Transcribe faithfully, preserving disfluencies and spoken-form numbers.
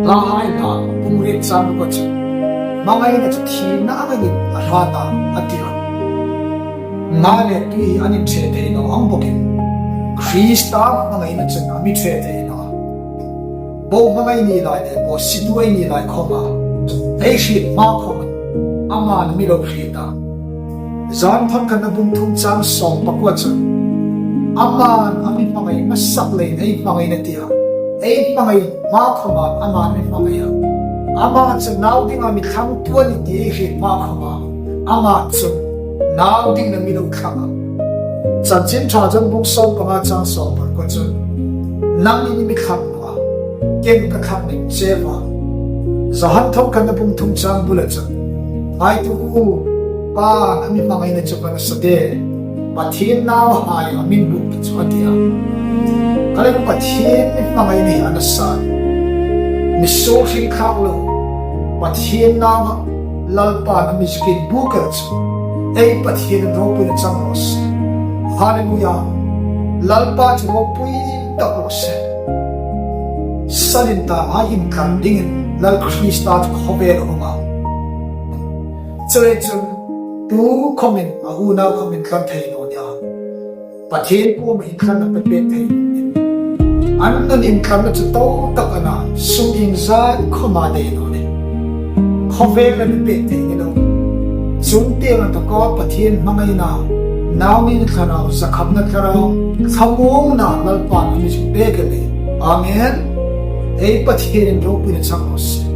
Tahai hla bung riet chang ruk a chun, hmangaina chu thina angin a hrat a, a ti a. Nga le tui hi an inṭhe thei naw ang bawkin, Krista hmangaina chun a mi ṭhe thei naw a. Bo hmangai ni lai le bo situ ei ni lai khawma ei hriet hma khawmin aman a mi lo hriet a. Johan thawn khatna bung thum chang sawm pakua chun, aman a mi hmangai hmasak leiin ei hmangaina ti a. Ei hmangai hma khawma aman a mi hmangai a. Ama chu nau dinga mi thlangtu a nih ti ei hriet hma khawma ama chun nau dingin a mi lo thlang a. Chanchin Ṭha Johan bung sawm panga chang sawm pakua chun, nangni mi thlang naw a, keiin ka thlang ning che a. Johan thawn khatna bung thum chang bula chun, ngaituo u, Pa'n a mi hmangaina chu ka nasa de, Pathien nauhai a mi bûk chu a ti a. Ka le Pathien mi hmangaina hi a nasa. Mi suol hring thlak lo, Pathien nauhai Lalpa'n a mi zuk inbûk el chu ei Pathienin ropuina chang raw se. Hallelujah. Lalpa chu ropui tak raw se. Salin ta a intlan dingin Lal Krista chu khawvel a hung a. Chuleiin chun tu khawmin a unau khawm intlan thei naw nih a. Pathien kuoma intlanna pe pek thei naw nih. An nun intlanna chu to tak a na, sum iengzat khawma dei naw nih. Khawvel a mi pek thei ni lo. Chuong tieng a taka Pathien hmangaina, naungek thlarau, zakhapna thlarau, thlamuongna Lalpa'n a mi zuk pek a nih. Amen. Ei Pathienin ropuina chang raw se.